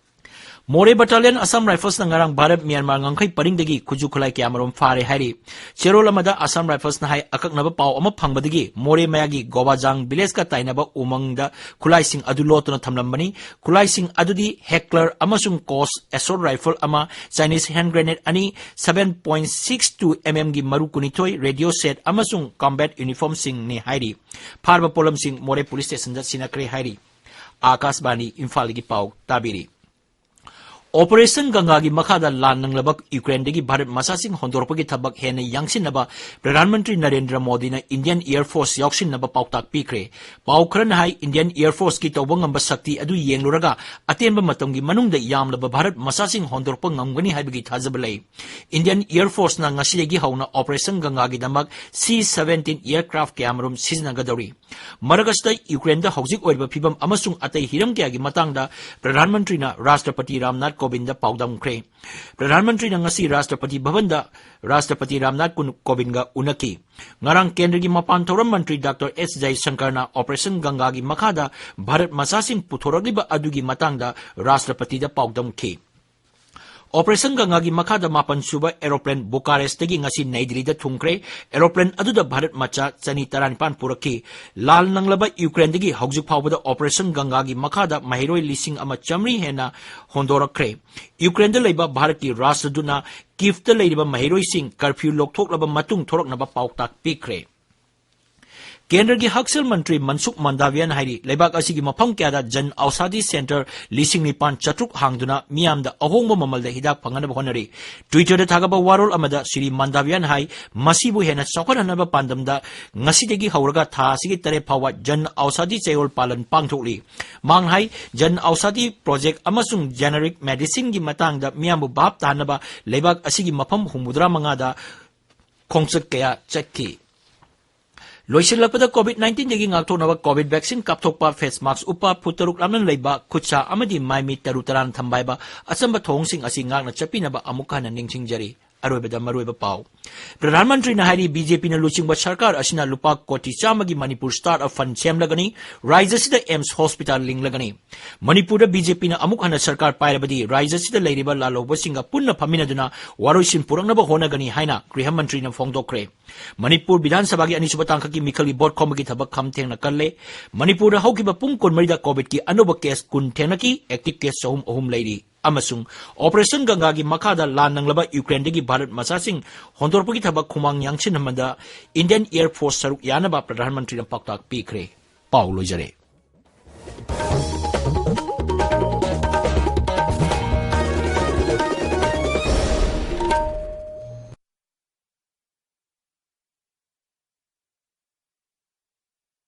ꯃꯣꯔꯦ ꯕꯠꯇꯥꯂꯤꯌꯟ ꯑꯁꯥꯝ ꯔꯥꯏꯐꯜꯁꯅ ꯉꯔꯥꯡ ꯚꯥꯔꯠ ꯃ꯭ꯌꯥꯟꯃꯥꯔ ꯉꯝꯈꯩ ꯄꯔꯤꯡꯗꯒꯤ ꯈꯨꯠꯁꯨ ꯈꯨꯠꯂꯥꯏ ꯀꯌꯥꯃꯔꯨꯝ ꯐꯥꯔꯦ ꯍꯥꯏꯔꯤ꯫ ꯆꯦꯔꯣꯜ ꯑꯃꯗ ꯑꯁꯥꯝ ꯔꯥꯏꯐꯜꯁꯅ ꯍꯥꯏ, ꯑꯀꯛꯅꯕ ꯄꯥꯎ ꯑꯃ ꯐꯪꯕꯗꯒꯤ ꯃꯣꯔꯦ ꯃꯌꯥꯒꯤ ꯒꯣꯕꯥꯖꯥꯡ ꯚꯤꯂꯦꯖꯀ ꯇꯥꯏꯅꯕ ꯎꯃꯪꯗ ꯈꯨꯠꯂꯥꯏꯁꯤꯡ ꯑꯗꯨ ꯂꯣꯠꯇꯨꯅ ꯊꯝꯂꯝꯕꯅꯤ꯫ ꯈꯨꯠꯂꯥꯏꯁꯤꯡ ꯑꯗꯨꯗꯤ ꯍꯦꯛꯂꯔ ꯑꯃꯁꯨꯡ ꯀꯣꯁ ꯑꯦꯁꯣꯜꯠ ꯔꯥꯏꯐꯜ ꯑꯃ, ꯆꯥꯏꯅꯤꯁ ꯍꯦꯟ ꯒ꯭ꯔꯦꯅꯦꯗ ꯑꯅꯤ, seven point six two mm ꯒꯤ ꯃꯔꯨ ꯀꯨꯟꯅꯤꯊꯣꯏ, ꯔꯦꯗꯤꯑꯣ ꯁꯦꯠ ꯑꯃꯁꯨꯡ ꯀꯝꯕꯦꯠ ꯌꯨꯅꯤꯐꯣꯔꯝꯁꯤꯡꯅꯤ ꯍꯥꯏꯔꯤ꯫ ꯐꯥꯔꯕ ꯄꯣꯠꯂꯝꯁꯤꯡ ꯃꯣꯔꯦ ꯄꯨꯂꯤꯁ ꯁ꯭ꯇꯦꯁꯟꯗ ꯁꯤꯟꯅꯈ꯭ꯔꯦ ꯍꯥꯏꯔꯤ꯫ ꯑꯥꯀꯥꯁꯕꯥꯅꯤ ꯏꯝꯐꯥꯜꯗꯒꯤ ꯄꯥꯎ ꯇꯥꯕꯤꯔꯤ꯫ ꯑꯣꯄꯔꯦꯁꯟ ꯒꯪꯒꯥꯒꯤ ꯃꯈꯥꯗ ꯂꯥꯟ ꯅꯪꯂꯕ ꯌꯨꯀ꯭ꯔꯦꯟꯗꯒꯤ ꯚꯥꯔꯠ ꯃꯆꯥꯁꯤꯡ ꯍꯣꯟꯗꯣꯔꯛꯄꯒꯤ ꯊꯕꯛ ꯍꯦꯟꯅ ꯌꯥꯡꯁꯤꯟꯅꯕ ꯄ꯭ꯔꯙꯥꯟ ꯃꯟꯇ꯭ꯔꯤ ꯅꯔꯦꯟꯗ꯭ꯔ ꯃꯣꯗꯤꯅ ꯏꯟꯗꯤꯌꯟ ꯑꯦꯌꯔ ꯐꯣꯔꯁ ꯌꯥꯎꯁꯤꯟꯅꯕ ꯄꯥꯎꯇꯥꯛ ꯄꯤꯈ꯭ꯔꯦ꯫ ꯄꯥꯎ ꯈꯔꯅ ꯍꯥꯏ, ꯏꯟꯗꯤꯌꯟ ꯑꯦꯌꯔ ꯐꯣꯔꯁꯀꯤ ꯇꯧꯕ ꯉꯝꯕ ꯁꯛꯇꯤ ꯑꯗꯨ ꯌꯦꯡꯂꯨꯔꯒ ꯑꯇꯦꯟꯕ ꯃꯇꯝꯒꯤ ꯃꯅꯨꯡꯗ ꯌꯥꯝꯂꯕ ꯚꯥꯔꯠ ꯃꯆꯥꯁꯤꯡ ꯍꯣꯟꯗꯣꯔꯛꯄ ꯉꯝꯒꯅꯤ ꯍꯥꯏꯕꯒꯤ ꯊꯥꯖꯕ ꯂꯩ꯫ ꯏꯟꯗꯤꯌꯟ ꯑꯦꯌꯔ ꯐꯣꯔꯁꯅ ꯉꯁꯤꯗꯒꯤ ꯍꯧꯅ ꯑꯣꯄꯔꯦꯁꯟ ꯒꯪꯒꯥꯒꯤꯗꯃꯛ C seventeen aircraft ꯀꯌꯥꯃꯔꯨꯝ ꯁꯤꯖꯤꯟꯅꯒꯗꯧꯔꯤ꯫ ꯃꯔꯛ ꯑꯁꯤꯗ ꯌꯨꯀ꯭ꯔꯦꯟꯗ ꯍꯧꯖꯤꯛ ꯑꯣꯏꯔꯤꯕ ꯐꯤꯕꯝ ꯑꯃꯁꯨꯡ ꯑꯇꯩ ꯍꯤꯔꯝ ꯀꯌꯥꯒꯤ ꯃꯇꯥꯡꯗ ꯄ꯭ꯔꯙꯥꯟ ꯃꯟꯇ꯭ꯔꯤꯅ ꯔꯥꯁꯇ꯭ꯔꯄꯇꯤ ꯔꯥꯝꯅꯥꯊ ꯀꯣꯕꯤꯟꯗ ꯄꯥꯎꯗꯝꯈ꯭ꯔꯦ꯫ ꯄ꯭ꯔꯙꯥꯟ ꯃꯟꯇ꯭ꯔꯤꯅ ꯉꯁꯤ ꯔꯥꯁꯇ꯭ꯔꯄꯇꯤ ꯚꯕꯟꯗ ꯔꯥꯁꯇ꯭ꯔꯄꯇꯤ ꯔꯥꯝꯅꯥꯊ ꯀꯨꯟ-, ꯀꯣꯕꯤꯟꯗꯒ ꯎꯅꯈꯤ꯫ ꯉꯔꯥꯡ ꯀꯦꯟꯗ꯭ꯔꯒꯤ ꯃꯄꯥꯟ ꯊꯧꯔꯝ ꯃꯟꯇ꯭ꯔꯤ ꯗꯥꯛꯇꯔ ꯑꯦꯁ ꯖꯌꯁꯪꯀꯔꯅ ꯑꯣꯄꯔꯦꯁꯟ ꯒꯪꯒꯥꯒꯤ ꯃꯈꯥꯗ ꯚꯥꯔꯠ ꯃꯆꯥꯁꯤꯡ ꯄꯨꯊꯣꯔꯛꯂꯤꯕ ꯑꯗꯨꯒꯤ ꯃꯇꯥꯡꯗ ꯔꯥꯁꯇ꯭ꯔꯄꯇꯤꯗ ꯄꯥꯎꯗꯝꯈꯤ꯫ ꯑꯣꯄꯔꯦꯁꯟ ꯒꯪꯒꯥꯒꯤ ꯃꯈꯥꯗ ꯃꯥꯄꯟ ꯁꯨꯕ ꯑꯦꯔꯣꯄ꯭ꯂꯦꯟ ꯕꯨꯀꯥꯔꯦꯁꯇꯒꯤ ꯉꯁꯤ ꯅꯩ ꯗꯤꯜꯂꯤꯗ ꯊꯨꯡꯈ꯭ꯔꯦ꯫ ꯑꯦꯔꯣꯄ꯭ꯂꯦꯟ ꯑꯗꯨꯗ ꯚꯥꯔꯠ ꯃꯆꯥ ꯆꯅꯤ ꯇꯔꯥꯅꯤꯄꯥꯟ ꯄꯨꯔꯛꯈꯤ꯫ ꯂꯥꯟ ꯅꯪꯂꯕ ꯌꯨꯀ꯭ꯔꯦꯟꯗꯒꯤ ꯍꯧꯖꯤꯛ ꯐꯥꯎꯕꯗ ꯑꯣꯄꯔꯦꯁꯟ ꯒꯪꯒꯥꯒꯤ ꯃꯈꯥꯗ ꯃꯍꯩꯔꯣꯏ ꯂꯤꯁꯤꯡ ꯑꯃ ꯆꯥꯃꯔꯤ ꯍꯦꯟꯅ ꯍꯣꯟꯗꯣꯔꯛꯈ꯭ꯔꯦ꯫ ꯌꯨꯀ꯭ꯔꯦꯟꯗ ꯂꯩꯕ ꯚꯥꯔꯠꯀꯤ ꯔꯥꯖꯗꯨꯠꯅ ꯀꯤꯐꯇ ꯂꯩꯔꯤꯕ ꯃꯍꯩꯔꯣꯏꯁꯤꯡ ꯀꯔꯐ꯭ꯌꯨ ꯂꯧꯊꯣꯛꯂꯕ ꯃꯇꯨꯡ ꯊꯣꯔꯛꯅꯕ ꯄꯥꯎꯇꯥꯛ ꯄꯤꯈ꯭ꯔꯦ꯫ ꯀꯦꯟꯗ꯭ꯔꯒꯤ ꯍꯛꯁꯦꯜ ꯃꯟꯇ꯭ꯔꯤ ꯃꯟꯁꯨꯈ ꯃꯟꯗꯥꯚꯤꯌꯥꯅ ꯍꯥꯏꯔꯤ, ꯂꯩꯕꯥꯛ ꯑꯁꯤꯒꯤ ꯃꯐꯝ ꯀꯌꯥꯗ ꯖꯟ ꯑꯧꯁꯥꯙꯤ ꯁꯦꯟꯇꯔ ꯂꯤꯁꯤꯡ ꯅꯤꯄꯥꯟ ꯆꯥꯇ꯭ꯔꯨꯛ ꯍꯥꯡꯗꯨꯅ ꯃꯤꯌꯥꯝꯗ ꯑꯍꯣꯡꯕ ꯃꯃꯜꯗ ꯍꯤꯗꯥꯛ ꯐꯪꯍꯟꯅꯕ ꯍꯣꯠꯅꯔꯤ꯫ Twitter-ꯗ ꯊꯥꯒꯠꯄ ꯋꯥꯔꯣꯜ ꯑꯃꯗ ꯁ꯭ꯔꯤ ꯃꯟꯗꯥꯚꯤꯌꯥꯅ ꯍꯥꯏ, ꯃꯁꯤꯕꯨ ꯍꯦꯟꯅ ꯆꯥꯎꯈꯠꯍꯟꯅꯕ ꯄꯥꯟꯗꯝꯗ ꯉꯁꯤꯗꯒꯤ ꯍꯧꯔꯒ ꯊꯥ ꯑꯁꯤꯒꯤ ꯇꯔꯦꯠ ꯐꯥꯎꯕ ꯖꯟ ꯑꯧꯁꯥꯙꯤ ꯆꯌꯣꯜ ꯄꯥꯂꯟ ꯄꯥꯡꯊꯣꯛꯂꯤ꯫ ꯃꯍꯥꯛꯅ ꯍꯥꯏ, ꯖꯟ ꯑꯧꯁꯥꯙꯤ ꯄ꯭ꯔꯣꯖꯦꯛ ꯑꯃꯁꯨꯡ ꯖꯦꯅꯦꯔꯤꯛ ꯃꯦꯗꯤꯁꯤꯟꯒꯤ ꯃꯇꯥꯡꯗ ꯃꯤꯌꯥꯝꯕꯨ ꯚꯥꯞ ꯇꯥꯍꯟꯅꯕ ꯂꯩꯕꯥꯛ ꯑꯁꯤꯒꯤ ꯃꯐꯝ ꯍꯨꯝꯐꯨꯇꯔꯥ ꯃꯉꯥꯗ ꯈꯣꯡꯆꯠ ꯀꯌꯥ ꯆꯠꯈꯤ꯫ ꯂꯣꯏꯁꯤꯜꯂꯛꯄꯗ COVID nineteenꯗꯒꯤ ꯉꯥꯛꯊꯣꯛꯅꯕ COVID vaccine ꯀꯥꯞꯊꯣꯛꯄ, face mask ꯎꯞꯄ, ꯐꯨꯠ ꯇꯔꯨꯛ ꯂꯥꯞꯅ ꯂꯩꯕ, ꯈꯨꯠꯁꯥ ꯑꯃꯗꯤ ꯃꯥꯏ ꯃꯤꯠ ꯇꯔꯨ ꯇꯔꯥꯅ ꯊꯝꯕ ꯍꯥꯏꯕ ꯑꯆꯝꯕ ꯊꯧꯑꯣꯡꯁꯤꯡ ꯑꯁꯤ ꯉꯥꯛꯅ ꯆꯠꯄꯤꯅꯕ ꯑꯃꯨꯛ ꯍꯟꯅ ꯅꯤꯡꯁꯤꯡꯖꯔꯤ꯫ ꯑꯔꯣꯏꯕꯗ ꯃꯔꯨꯑꯣꯏꯕ ꯄꯥꯎ꯫ ꯄ꯭ꯔꯙꯥꯟ ꯃꯟꯇ꯭ꯔꯤꯅ ꯍꯥꯏꯔꯤ, BJPꯅ ꯂꯨꯆꯤꯡꯕ ꯁꯔꯀꯥꯔ ꯑꯁꯤꯅ ꯂꯨꯄꯥ ꯀꯣꯇꯤ ꯆꯥꯝꯃꯒꯤ ꯃꯅꯤꯄꯨꯔ startup fund ꯁꯦꯝꯂꯒꯅꯤ, ꯔꯥꯖ꯭ꯌ ꯑꯁꯤꯗ AIIMS hospital ꯂꯤꯡꯂꯒꯅꯤ꯫ ꯃꯅꯤꯄꯨꯔꯗ BJPꯅ ꯑꯃꯨꯛ ꯍꯟꯅ ꯁꯔꯀꯥꯔ ꯄꯥꯏꯔꯕꯗꯤ ꯔꯥꯖ꯭ꯌ ꯑꯁꯤꯗ ꯂꯩꯔꯤꯕ ꯂꯥꯜꯍꯧꯕꯁꯤꯡꯒ ꯄꯨꯟꯅ ꯐꯝꯃꯤꯟꯅꯗꯨꯅ ꯋꯥꯔꯣꯏꯁꯤꯟ ꯄꯨꯔꯛꯅꯕ ꯍꯣꯠꯅꯒꯅꯤ ꯍꯥꯏꯅ ꯒ꯭ꯔꯤꯍ ꯃꯟꯇ꯭ꯔꯤꯅ ꯐꯣꯡꯗꯣꯛꯈ꯭ꯔꯦ꯫ ꯃꯅꯤꯄꯨꯔ ꯕꯤꯙꯥꯟ ꯁꯚꯥꯒꯤ ꯑꯅꯤꯁꯨꯕ ꯇꯥꯡꯀꯛꯀꯤ ꯃꯤꯈꯜꯒꯤ ꯚꯣꯠ ꯈꯣꯝꯕꯒꯤ ꯊꯕꯛ ꯈꯝ ꯊꯦꯡꯅ ꯀꯜꯂꯦ꯫ ꯃꯅꯤꯄꯨꯔꯗ ꯍꯧꯈꯤꯕ ꯄꯨꯡ ꯀꯨꯟꯃꯔꯤꯗ COVIDꯀꯤ ꯑꯅꯧꯕ case ꯀꯨꯟ ꯊꯦꯡꯅꯈꯤ, active case ꯆꯍꯨꯝ ꯑꯍꯨꯝ ꯂꯩꯔꯤ꯫ ꯑꯃꯁꯨꯡ Operation Gangaꯒꯤ ꯃꯈꯥꯗ ꯂꯥꯟ ꯅꯪꯂꯕ ꯌꯨꯀ꯭ꯔꯦꯟꯗꯒꯤ ꯚꯥꯔꯠ ꯃꯆꯥꯁꯤꯡ ꯍꯣꯟꯗꯣꯔꯛꯄꯒꯤ ꯊꯕꯛ ꯈꯨꯃꯥꯡ ꯌꯥꯡꯁꯤꯟꯍꯟꯕꯗ Indian Air Force ꯁꯔꯨꯛ ꯌꯥꯅꯕ ꯄ꯭ꯔꯙꯥꯟ ꯃꯟꯇ꯭ꯔꯤꯅ ꯄꯥꯎꯇꯥꯛ ꯄꯤꯈ꯭ꯔꯦ꯫ ꯄꯥꯎ ꯂꯣꯏꯖꯔꯦ꯫